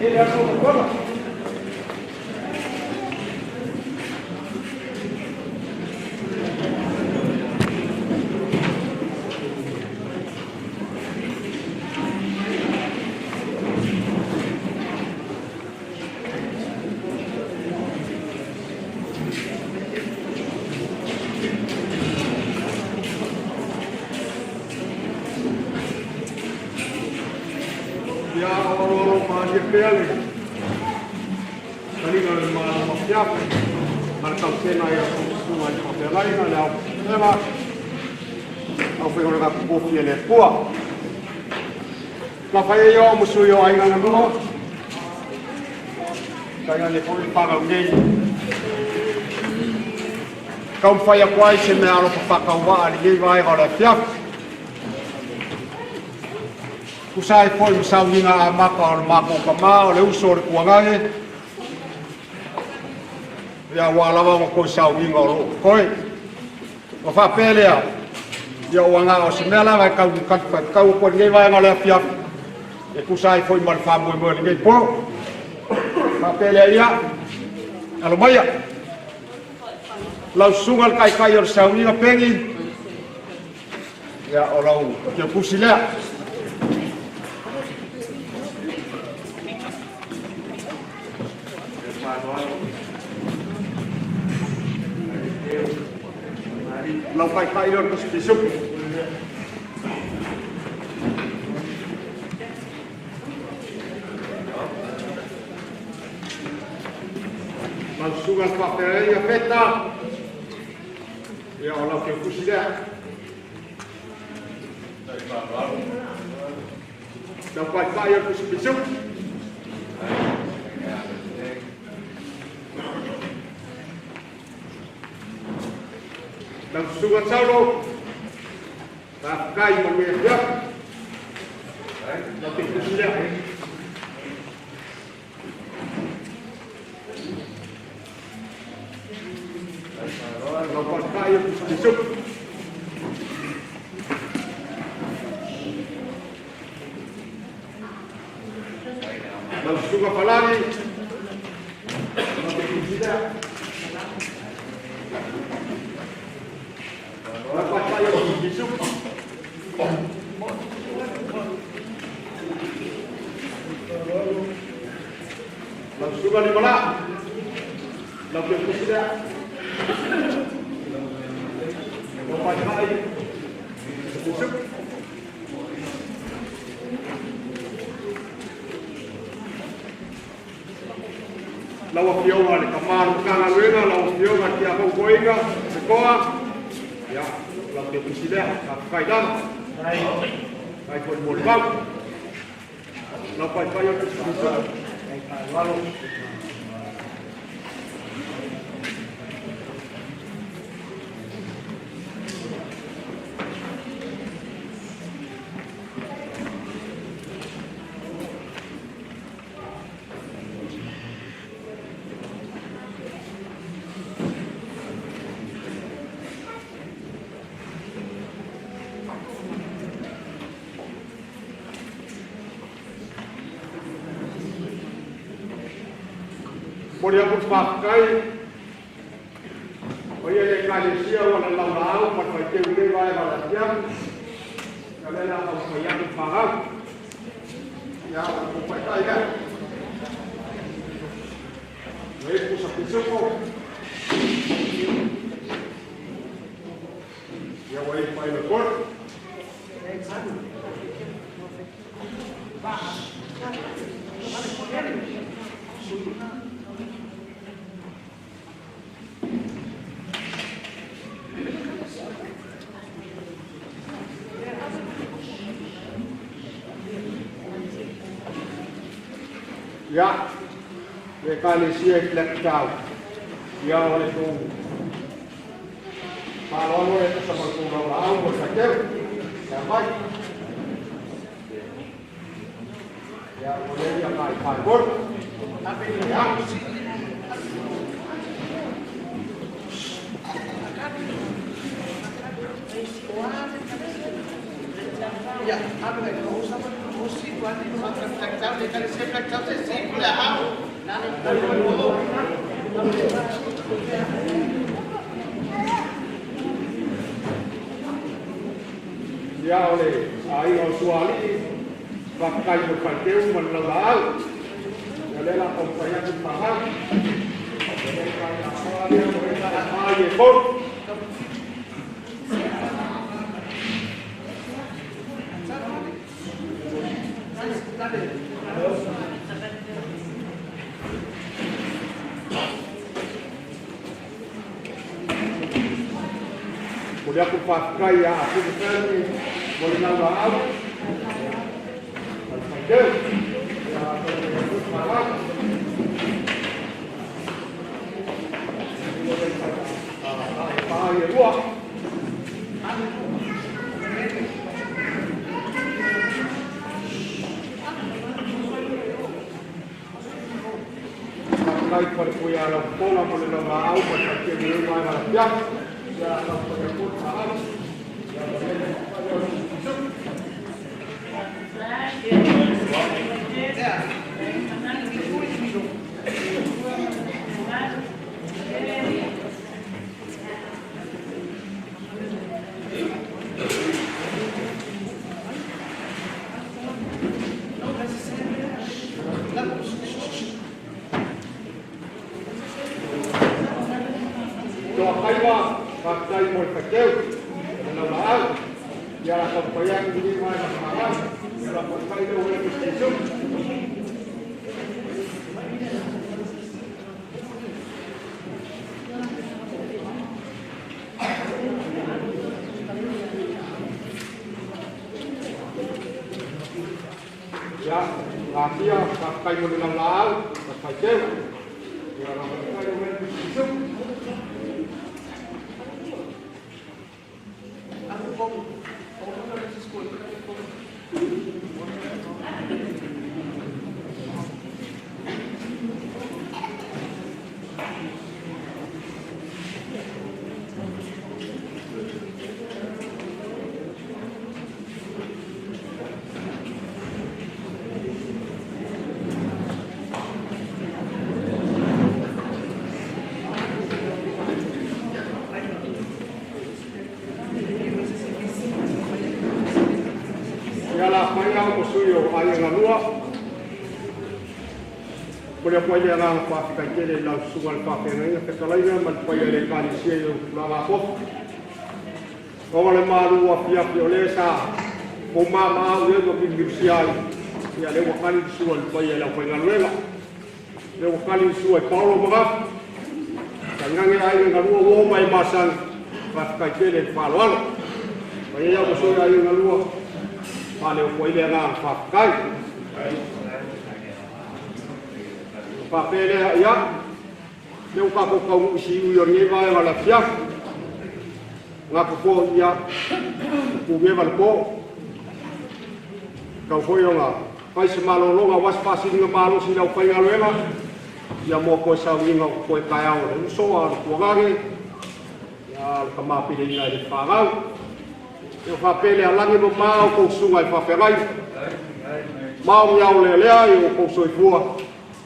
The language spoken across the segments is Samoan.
Tele aso o. Ia aloalo malie pea le taliga o le malo afiafi ma le tautena i a outou susuga i faafeagaiga le ao aufaigaluega totofi a le Atua. Lafai ai o ma sui o aiga na lua. Tainane foi le fanau nei. Taumafai atu ai se mea alofa faatauvaa i lenei vaega o le afiafi. Tusa ai foi ma sauniga amata o le matou tamā o le uso o le tuagage, ia aua lava ona toe sauniga o loo totoe. Ona faapea lea, ia ua na o se mea lava e tau talifuaitau atu ai i lenei vaega o le afiafi, e tusa ai foi ma le faamoemoe o lenei po. Faapea lea, ia, alo maia. Lau susuga le taitai o le sauniga Peni, ia o lau teutusi lea. Lau taitai lea o le tusi pisupu. Lau susuga le faafeagaiga Peta, ia o lau teutusi lea. Lau taitai o le tusi pisupu. Lau susuga Saulo, faafetai manuia afiafi. Lau teutusi lea. Lau taitai o le tusi pisupu. Lau susuga Falani, lau teutusi lea. Lau taitai o le tusi pisupu. Lau susuga Limalaa, lau teutusi lea. Lau taitai, pisupu. Lau Afioga le Tama o le Matagaluega, lau Afioga Tiafau Toeaina, Setoa, ia, lau teutusi lea, faafetai lava. Faafetai foi mo le molimau. Lau paepae o le tusitusi. Momoli atu le faafetai o ia le Ekalesia ua le laulaau ma le faiteu i lenei vaega o le afiafi. Ia o lea o le a taumafai atu le fanau. Ia, o le tou taitai lea. Ua i ai le pusa pisupo. Ia ua i ai le paelo e kolo. Ia, le Ekalesia i Blacktown, ia o le tou faaaloalo e tusa ma le tou laulaau mo le faiteu. Ia mai. Ia, ua i ai ia kai paekolu. Ia. Ia o le aiga o Sualii, faafetai mo le faiteu ma le laulaau. Ia o lea o le a taumafai atu le fagau. Momoli atu le faafetai ia Apuga Family mo le laulaau ma le faiteu. Ia taumafai atu le fagau. Faafetai i le Palepui mo le laulaau ma le faiteu i lenei vaega o le afiafi. Ia taumafai atu le fagau. Toakaiva, faafetai mo le faiteu ma le laulaau. Ia la taumafai atu lenei vaega fagau. Ia la faafetai lea ua e Ia, Atia, faafetai mo le laulaau ma le faiteu. Ia la faafetai lea ua e Ia la fai au mo sui o Aiga Galua. Momoli atu ai le agaga faafetai tele i lau susuga i le faafeagaiga fetalaiga ma le paia i le Ekalesia i ou tulaga afofu. Ona o le malu afiafi o lea sa poumamaau i ai ma milumilusia ai, ia lea ua tali le sua i le paia i le aufaigaluega. Lea ua tali le sua i Paolo ma Gafa. Tainane aiga galua ua oma e masani, faafetai tele i le faaaloalo. Paia au ma sui aiga galua, faaleo atu ai le agaga faafetai. Ona faapea lea, ia, lea ua tatou taunuu i siui o lenei vaega o le afiafi. Manatu foi, ia, ua pumeva le po. Tatau foi ona fai se malologa aua se faasiligamalosi i le aufaigaluega, ia mo toe sauniga o totoe taeao o le uso a o le tuagage, ia o le tama peleina e le fanau. Ia faapea lea, lagi e mama outou susuga i faafeagaiga. Mao ni ao lealea i outou soifua,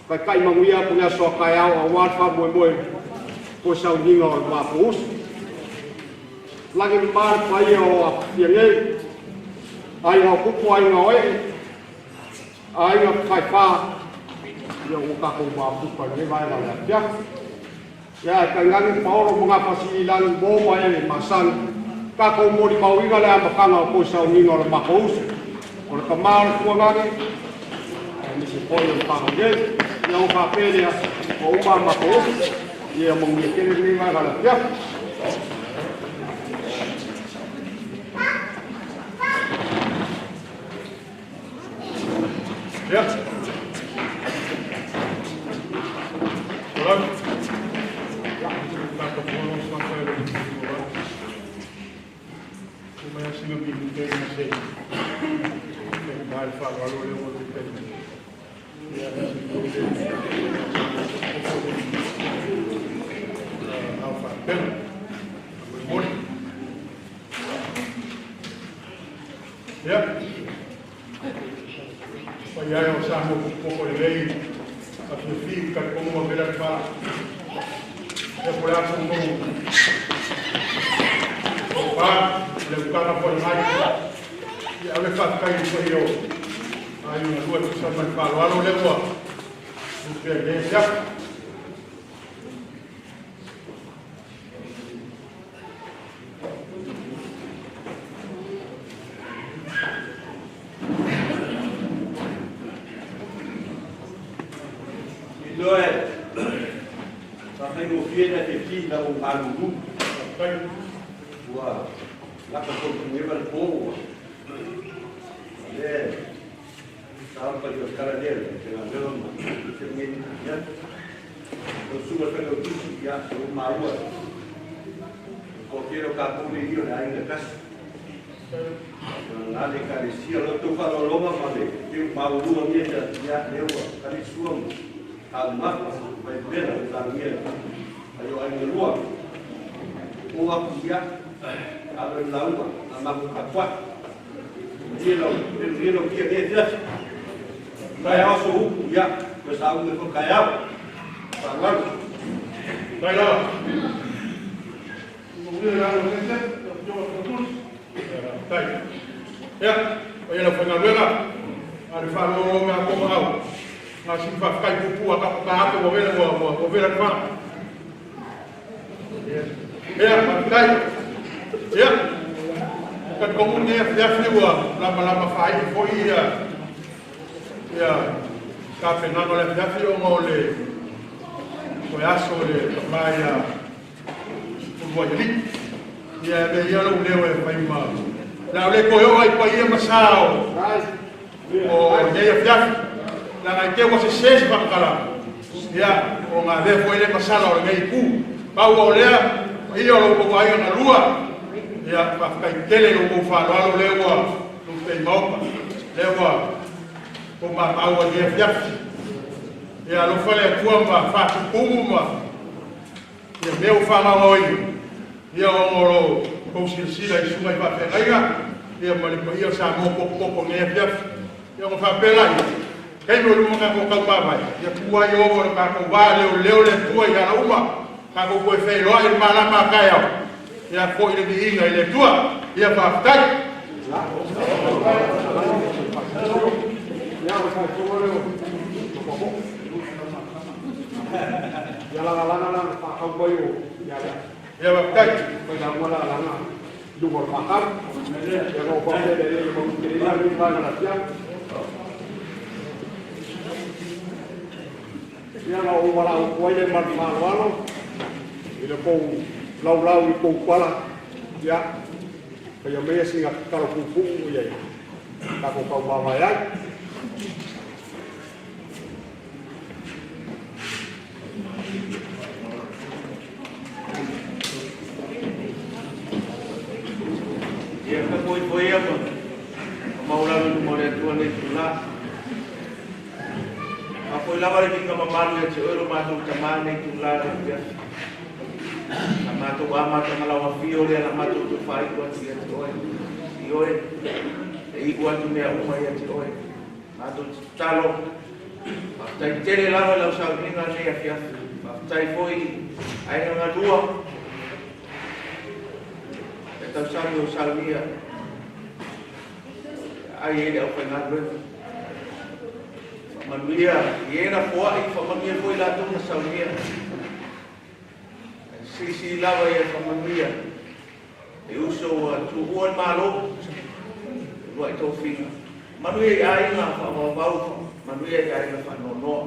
taitai manuia atu le aso a taeao aua le faamoemoe toe sauniga o le matou uso. Lagi e mama le paia o Apia nei, aiga o Kupu, aiga o Ee, aiga Faifa, ia ua tatou mafuta i lenei vaega o le afiafi. Ia ae tainane Paolo ma Gafasili lagi mo ma e masani. Tatou molimauina le amataga o toe sauniga o le matou uso, o le tama o le tuagage, aemaise foi o le fanau nei. Ia ua faapea lea, ua uma a matou uso. Ia manuia tele lenei vaega o le afiafi. Ia. Folau. Tatou fono sa le folau. O mai sina minute na se. E mai faaaloalo le ua le taimi. Ia na se ko le. Au faapena. Moli. Ia. Paia e o Samoa popo lelei. Afiafi i talitonu ua vela le fala. Ia po o le a sa outou tofa ma le utaga foi i lena itu. Ia a o le faafetai i le paia o aiga galue e tusa ma le faaaloalo lea ua tupea i lenei afiafi. Ioe, sa faigofie ona e fefi ina ua ou malulu. Ua lata foi i Tuneva le po ua le saopa i o tala lea le faigaluega ma se nei ia. O susuga i le Failautusi, ia, ua maua o tele o tatou nei o le aiga e tasi. Na le Ekalesia, o la outou faaaloaloga ma le teu maualuga o lenei afiafi, ia, lea ua tali le sua ma taumamafa ma vaipela le taumia ai o aiga lua. O atu, ia, alo i le lauga a matou tapuai. Malie lau, malie lau kia nei afiafi. Taeao so upu, ia, toe sauga foi taeao. Faaaloalo. Faafetai lava. Manuia le alo o lenei afiafi, lau Afioga i le Failautusi. Faafetai. Ia, paia i le aufaigaluega, a o le faalogologo mai a outou aao, na o sina faafetai puupuu lava ta ata ua vela ua vela le fala. Ia, faafetai. Ia, talitonu lenei afiafi ua lamalama faaiu foi ia ia tapenaga o le afiafi ona o le toe aso o le tama ia Uluai. Ia e avea ia lou leo e fai ma le a o le toe oo ai paia ma sa o lenei afiafi leaga i te ua sese se faamatalaga, ia ona avea foi le masala o lenei itu. Pau o lea paia o lo outou aiga galua, ia faafetai tele i lo outou faaaloalo lea ua lupe i maota, lea ua tou mapaau ai lenei afiafi. Ia alofa le Atua ma faatutumu ma ia mea ua faamaoaoina, ia ona o lo tou silasila i susuga i faafeagaiga ia ma le paia o Samoa potopoto i lenei afiafi. Ia ona faapea laia, taimi o luma tatou taumavae, ia tua ai ovo le tatou va leoleo le Atua i ala uma, tatou toe feiloai i le malama a taeao, ia foi le viiga i le Atua. Ia faafetai. Ia lagalaga la na whakau mai o ia lea. Ia faafetai. Mai la ua lagalaga luga o le whakau. Ia no whakau le le mau te le le vaega la tia. Ia na o wala o kuai le mal whaloalo i le kou laulau i kou pala. Ia, kai mea singa tatalo puupuu ia tatou taumavae ai. Ia tapuai ia ma maulalo i luma o le Atua nei itulā. Faafoi lava le viiga mamalu ia te oe lo matou Tamā i lenei itulā i le afiafi. Na matou amataga lau afio lea na matou toe faaiu atu ia te oe. Ioe, e iu atu mea uma ia te oe. Matou te tatalo, faafetai tele lava i lau sauniga i lenei afiafi. Faafetai foi aiga galua, le tausami o saunia ai e le aufaigaluega. Faamanuia i e na foai, faamanuia foi latou na saunia. Silisili lava ia faamanuia e uso ua tuua le Malo, uluai tofiga. Manuia i aiga faavauvau, manuia i aiga faanoanoa.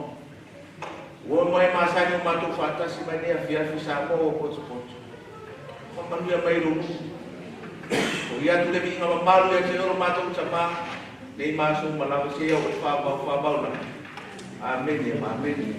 Ua mai masani o matou faatasi mai nei afiafi Samoa ua potopoto. Faamanuia mai lou nuu. O ia atu le viiga mamalu ia te oro matou Tamā, nei ma aso uma lava seia oo i le faavavau faavavau lava. Amene ma amene.